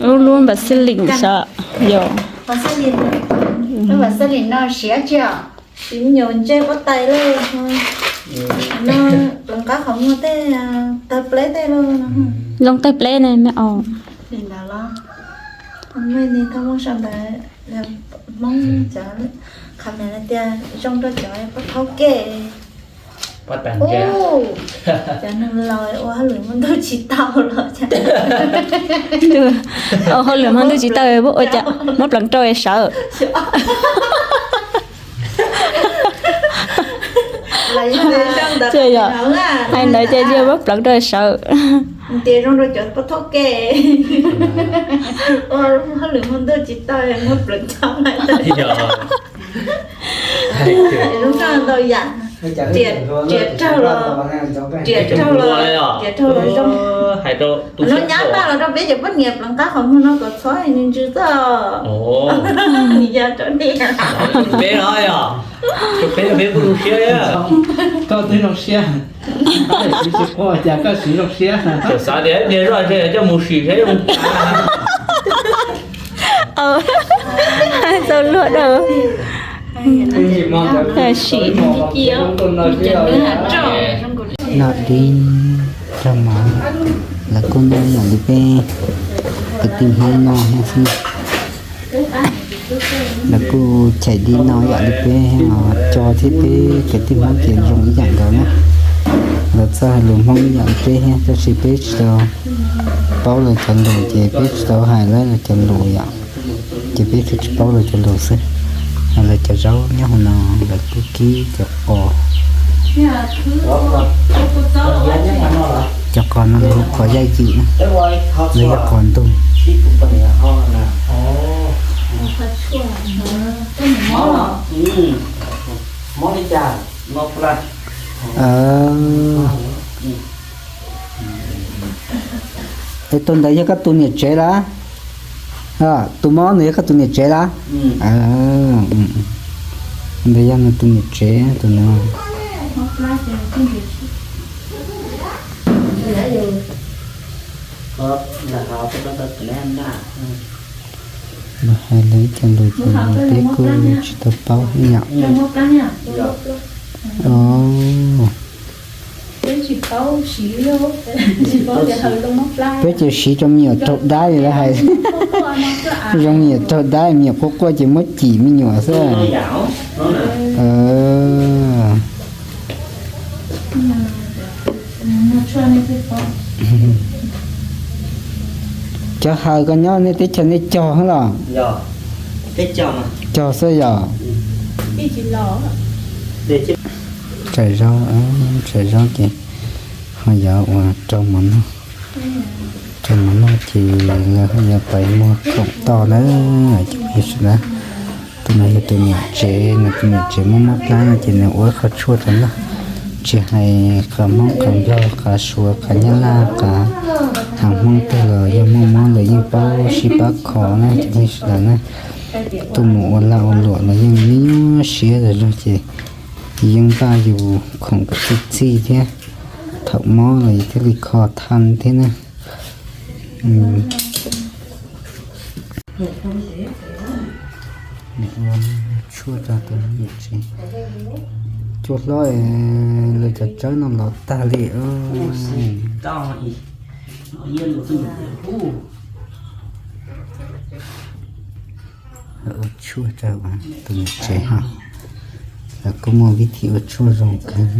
Lub lub npam xib lim sav, yog. Lub npam xib lim no siav tsi os? Siv me nyuam ntse pob tais li. No, pleev qab qhov muag tej, tawg pleb tej los. Zoo tawg pleb ne me os. Li ntawd los, mej ni tau muab sau ntawd, Hmoob cov comment tias zoo rau cov pab thaub ke. Cov neeg laus ua hauj lwm muaj ntuj tsis tau los. Ua hauj lwm muaj ntuj tsis tau, ua cas muab pleev rau sawv. Hais ntawd ces yog muab pleev rau sawv. Tias zoo rau cov pab thaub ke. Ua hauj lwm muaj ntuj tsis tau muab pleev tau. Lub no ntau yam. Riam raug los, riam raug los, riam raug los zoo. No nyab npaj los rau peb cov poj niam pleev qab qhov muag no kom txhob ntsws txoj. Nws yog rau nej. Peb no yog, peb peb kuj zoo siab. Koj twb zoo siab, koj siv tsis quaj cas koj siv zoo siab. Xav tias niag zoj ntshe coj mus sim saib zoo. Txaus luag dawb. Sim. Noj dib raug mov, lawv kuj noj ib yam li peb kwv tij Hmoob noj thiab xwb. Lawv kuj chais dib noj ib yam li peb, co thiab peb kwv tij Hmoob ces zoo ib yam nkaus na. Lawv txawj hais lus Hmoob ib yam li peb thiab, tab sis peb tsis tau paub lawv cov lus ces peb tsis tau hais lawv cov lus yom. Ces peb thiaj tsis paub lawv cov lus xwb. Lawv cov zaub nyob hauv no, lawv kuj kib cov qos. Cov qos no lawv hu qos yaj ywm na, lawv yog qos ntug. Es tus ntawd yog koj tus niam tsev lawm? Tus mob ntawd yog koj tus niam tsev lawm? Ntawd yog nws tus niam tsev tus ntawd. Los hais lawv ib co lus ces peb kuj tsis tau paub ib yam. Peb ces siv rau me nyuam raug dab li lawv hais. Zoo me nyuam raug dab, me nyuam quaj quaj ces muab cim me nyuam xwb. Cov hawm koj nyob nej teb chaws nej cog los? Cog xwb yog? Tsaim zaub, tsaim zaub ces ho yuav ua rau mov noj. Rau mov noj ces lawv ho yuav pais muag khoom toj na. Ces sawv daws, tus no yog tus niam tsev, nws tus niam tsev mob mob plab no ces nws ua qhov tshuaj rau noj. Tsis hais qhov Hmoob qhov Nplog qhov Suav qhov Nyab Laj qhov Hmoob twg los yog muaj mob lawv yeej paub sib pab kho na cov phooj ywg sawv daws na. Tuaj mus ua lag ua luam los yeej nyuaj siab tas zog ces yeej npaj yus khoom kom txhij txhij thiab. Thaum mob los yus thiaj li kho thaj thiab na. Tshuaj rau tus niam tsev. Cua hlob, lawv cov tsawb no los tag li. Ua tshuaj rau tus niam tsev ha. Lawv kuj muaj vib thim ua tshuaj zoo kawg.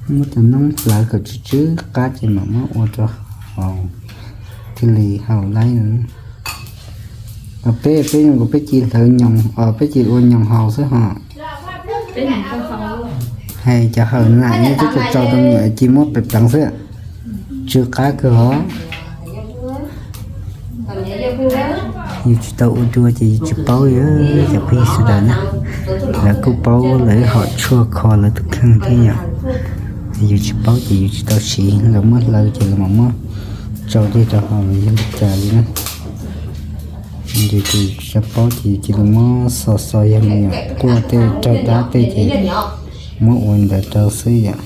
Muab cov noob hlawv kom tsw tsw qab ces mam muab ua rau haus, thiaj li haus laib. Peb, peb zoo nkaus peb cia hlawv nyoos, peb cia ua nyoos haus xwb ho. Hais cov hawm na, nyob twb tso tso rau me nyuam cia muab pleev pleev xwb. Tsw qab kawg hov. Yus tsis tau ua dua ces yus tsis paub li cov phooj ywg sawv daws na. Lawv kuj paub lawv hom tshuaj kho lawv tus kheej thiab yom. Yus tsis paub ces yus tsis tau siv, lawv muab hlawv ces lawv mam muab tsau dej rau hauv los yog li cas li na. Yus tsis tau paub ces yus cia li muab xo xo yog li quaj tej raug dab tej ces muab ua li ntawd rau xwb yom.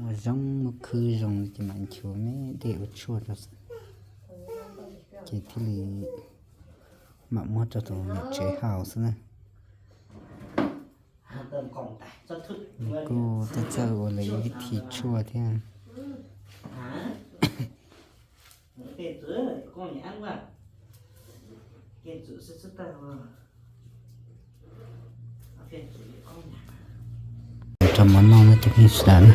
Ua zoo muab khwb zoo li ces mam nchuav me dej ua tshuaj rau xwb, ces thiaj li mam muab rau tus niam tsev haus xwb na. Kuj txawj txawj ua lawv ib vib thi tshuaj thiab. Rau mov noj no ces pheej sawv daws na,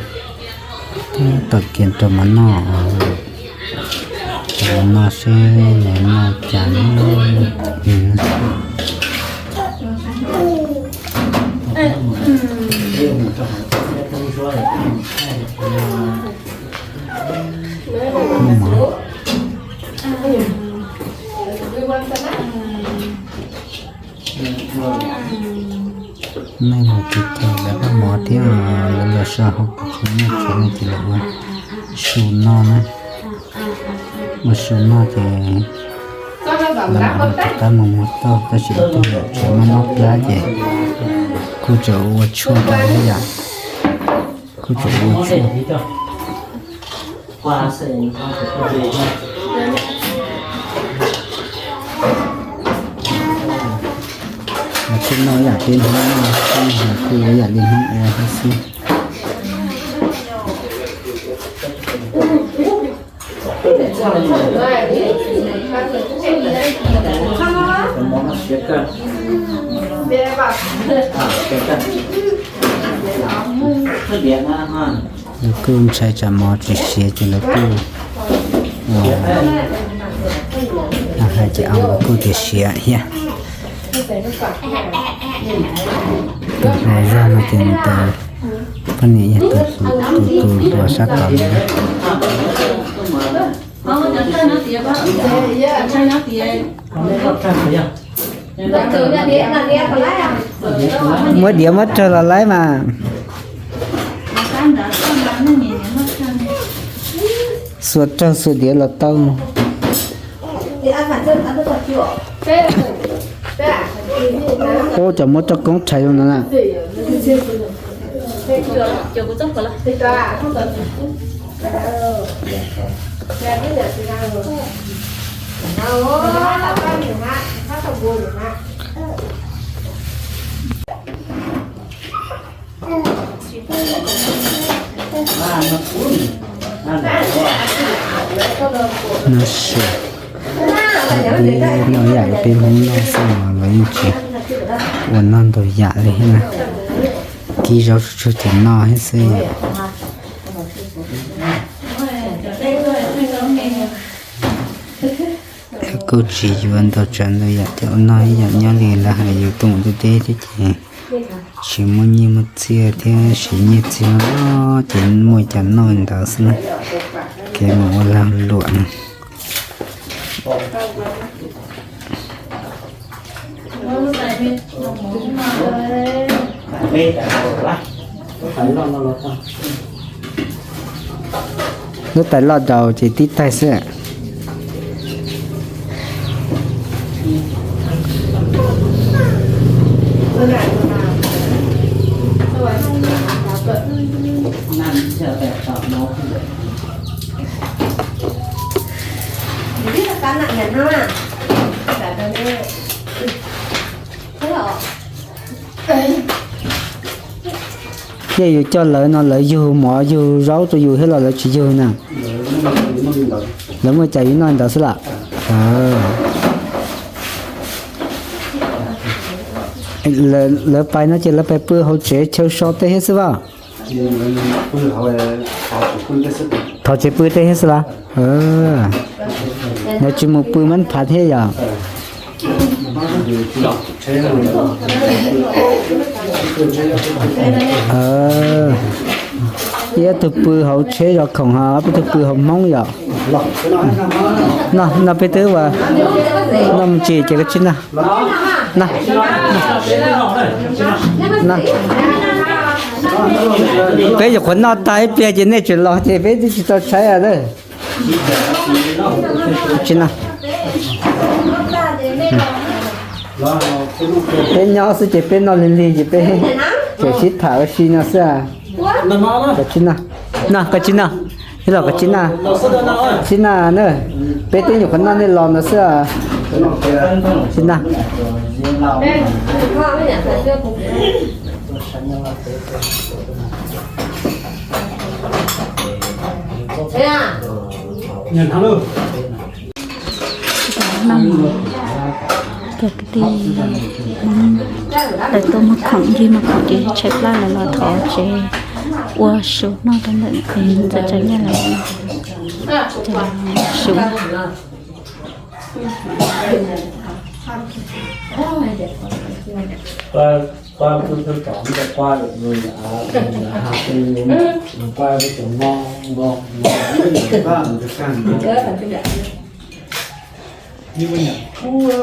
tawm kiag rau mov noj, rau mov noj seb nws noj cas ne. Muaj mov. Nej mus tiv thaiv lawv paj mov thiab lawv los so hauv kuv tsis muaj tsev no ces lawv ua su noj na. Ua su noj ces lawv mam ho rov qab mus muag tauj, tab sis ib tug niam tsev maj mab plab ces kuj tseem ua tshuaj rau ib yam, kuj tseem ua tshuaj. Kuj noj ib yam li Hmoob noj xwb, kuj ua ib yam li Hmoob ua thiab xwb. Lawv kuj ntshai tsam mov tsis siav ces lawv kuj ua, hais ces kuj tias siav thiab. Tus hluas zog no ces nws tus poj niam yog tus, tus, tus hluas sab tod no. Muab diav muab rawg los laib mas. Xuas rawg xuas diav los tau. Ub, cov muab roj koob rhais zoo no na. No sis, noj yam li peb Hmoob noj xwb los lawv yeej tsis ua noj ntau yam li thiab na. Kib zaub tsug tsug ces noj thiab xwb. Kuj tsis yuav ntau tsav ntau yam thiab, ua noj ib yam nyob li lawv hais yus tuaj mus deb deb thiab ces tsis muaj nyiaj muaj txiaj thiab, siv nyiaj txiag ces muaj cas noj ntawd xwb na. Kev mus ua lag luam no. Lub tais loj daus ces tib taig xwb. Ces yus coj lawv no lawv yug mov yug zaub rau yus thiab los lawv tsis yug na? Lawv muaj cas yus noj ntawd xwb lam? Lawv pais no ces lawv pais pw hauv tsev chaw so tej thiab xwb vaj? Thov tsev pw tej thiab xwb las? Nov tsis mus pw mab phav thiab yom? Ib tug pw hauv tsheb zov khoom, ho peb tug pw hauv Hmoob yom? No peb twb ua, no mus tsis ces koj tsis na. Peb nyuam qhuav noj tag ib pliag ces nej tseem los ces peb twb tsis tau tshaib a. Tsis na. Peb nyob xwb ces peb noj lig lig ces peb tseem sib tham ua si no xwb. Koj tsis na, koj tsis na, los koj tsis na, tsis na na. Peb twb nyuam qhuav noj nej los no xwb. Tsis na. Cov kwv tij Hmoob lawv tuaj muag khoom, ncig muag khoom ces tshaib plab lawv los thov tsev ua su noj rau ntawm ntxawm Tsav Nyaj lawv su.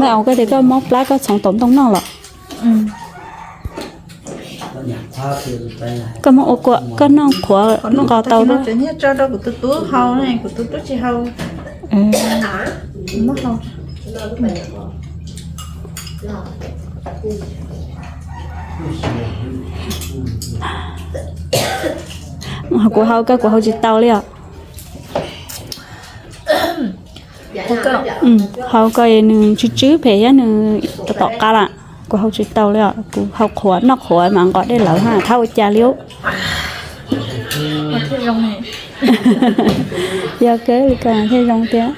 Maj, ua koj tias koj mob plab koj txhoov taum ntoo noj los? Koj muab ua kua, koj noj qhuav nqos tau. Tso rau kuv tus tub haus, kuv tus tub tsis haus. Kuv haus koj, kuv haus tsis tau li os. Haus koj nws tsw tsw phem thiab nws tom tom qab lawm. Kuv haus tsis tau li os, kuv haus qhuav, noj qhuav mas nqos dej lawm ha, thab ua cas li. Yog kawg li ko thiaj zoo thiab.